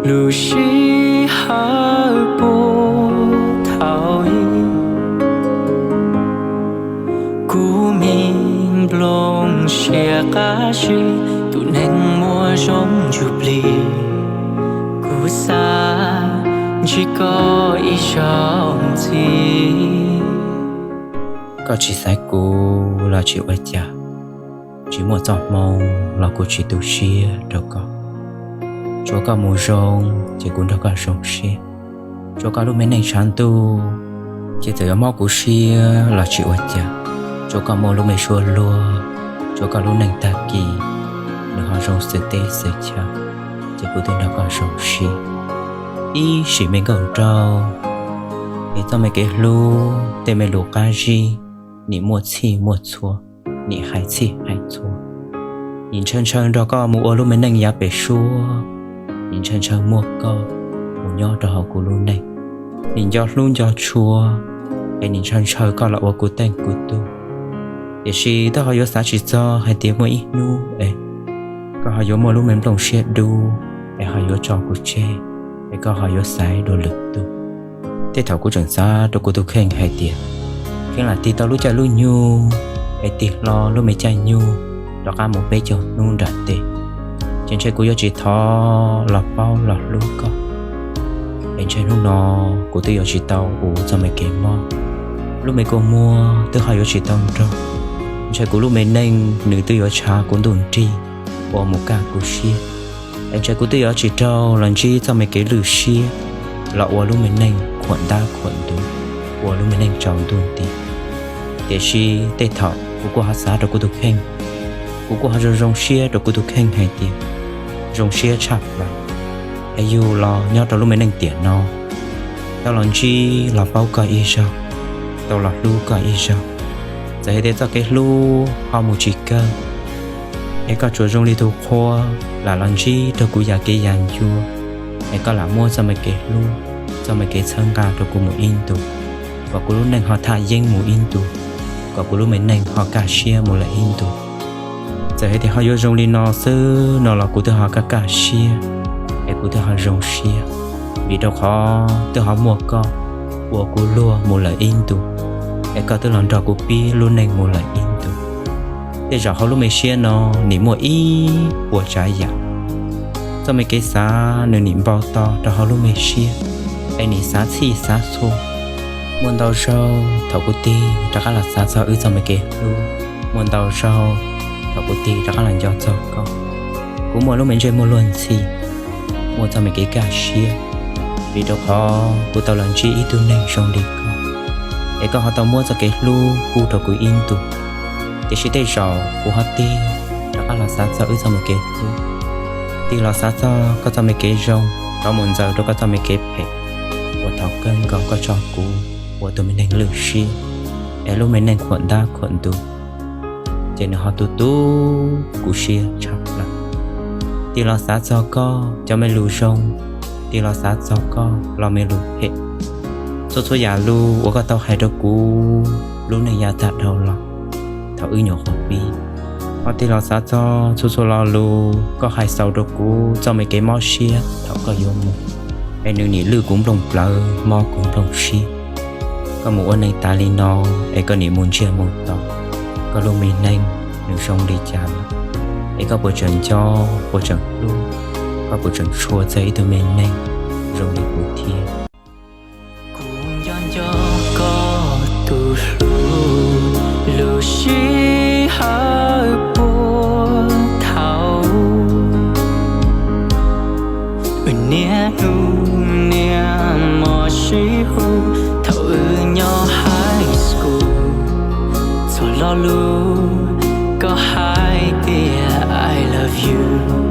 Lub sij hawm puag thaum ub, kuv me nplooj siab qab zib, tus neeg muaj zoo ntsuj plig, kuv xav ntsib koj ib zaug ntxiv. Koj tsis xaiv kuv los tsis ua cas, tsis muaj txoj hmoo los kuv tsis tu siab rau koj. Tsuav koj mus zoo ces kuv nrog koj zoo siab. Tsuav koj lub me neej tshav ntuj ces txawm yuav mob kuv siab los tsis ua cas. Tsuav koj muaj lub me suab luag, tsuav koj lub neej tag kis nws ho zoo xwm teb xwm chaw, ces kuv twb nrog koj zoo siab. Ib sim me nkauj nraug, es txoj me kev hlub tej me lus qab zib, nim muaj txhij muaj txhua, nim hais txhij hais txhua. Nim ntshaw ntshaw nrog koj mus ua lub me neej yav pem suab, nim ntshaw ntshaw muaj koj mus nyob rau hauv kuv lub neej. Nim nco hlub nco tshua, es nim ntshaw ntshaw koj los ua kuv teej kuv tug. Tiam sis twb ho yuav xav tsis txog hais tias muaj ib hnub es koj ho yuav muaj lub me nplooj siab dub, es ho yuav tso kuv tseg, es koj ho yuav xaiv dua lwm tus. Tej thaum kuv tseem xav rau kuv tus kheej hais tias, kheev lam tig tau lub caij lub nyoog, es tig hlo lub me caij nyoog rov qab mus peb caug hnub nram tes, ces ntshe kuv yuav tsis thov los paub los hlub koj. Es ntshe hnub no kuv twb yuav tsis tau ua txoj me kev mob, lub me kua muag twb ho yuav tsis tau nrog. Ntshe kuv lub me neej nws twb yuav tshav kuv ntuj nrig, ua mus kaj kuv siab. Es ntshe kuv twb yuav tsis raug los ntsib txoj me kev lwj siab, los ua lub me neej khuam ntab khuam ntuv, ua lub me neej tsaus ntuj nti. Tiam sis tej thaum kuv kuj ho xav rau kuv tus kheej, kuv kuj ho zoo zoo siab rau kuv tus kheej hais tias zoo siab tshaj plaws es yug los nyob rau lub me neej tiam no, tau los ntsib los paub koj ib zaug, tau los hlub koj ib zaug. Txawm hais tias txoj kev hlub ho mus tsis kawg, es koj tsuas zoo li tus qhua lam los ntsib rau kuv yam kev yam ncua, es koj lam muab txoj me kev hlub, txoj me kev txhawb nqa rau kuv mus ib ntus, kom kuv lub neej ho thaj yeeb mus ib ntus, kom kuv lub me neej ho kaj siab mus lawm ib ntus. Txawm hais tias ho yuav zoo li no xwb no los kuv twb ho kaj kaj siab, es kuv twb ho zoo siab, vim rau qhov twb ho muaj koj ua kuv luag mus lawm ib ntus, es koj twb los nrog kuv pib lub neej mus lawm ib ntus. Tej zaum hauv lub me siab no nim muaj ib puas tsav yam, txoj me kev xav nws nim npau taws rau hauv lub me siab, es nim xav txhij xav txhua. Muaj ntau zaug thaum kuv tig rov qab los xav txog wb txoj me kev hlub, muaj ntau zaug thaum kuv tig rov qab los nco txog koj, kuv muaj lub me ntsej muag luag ntxhi, muaj txoj me kev kaj siab, vim rau qhov kuv tau los ntsib ib tug neeg zoo li koj, es koj ho tau muab txoj kev hlub pub rau kuv ib ntus. Tiam sis tej zaum kuv ho tig rov qab los xav txog wb txoj me kev hlub, tig los xav txog koj txoj me kev zoo, rov mus ntxaws rau koj txoj me kev phem, uas thaum kawg nkaus koj tso kuv ua tus me neeg lwj siab, es lub me neej khuam ntab khuam ntuv, ces nws ho tu tu kuv siab tshaj plaws. Tig los xav txog koj cov me lus zoo, tig los xav txog koj los me lus phem, txhua txhua yam lus uas koj tau hais rau kuv lub neej yav tag dhau los thaum wb nyuam qhuav pib. Ho tig los xav txog txhua txhua lo lus koj hais xaus rau kuv txoj me kev mob siab thaum koj yuav mus, es nws nim lwj kuv nplooj plawv mob kuv nplooj siab. Koj mus ua neej tas li no, es koj nim mus ntsiag mus to, koj lub me neej nws zoo li cas lawm? Es koj puas tseem nco, puas tseem hlub, koj puas tseem tshua txog ib tug me neeg zoo li kuv thiab? Kuv nco nco koj tus hlub, lub sij hawm puag thaum ub, wb niaj hnub niaj hmo sib hu, thaum wb nyob high school, txog lo lus koj hais tias I love you.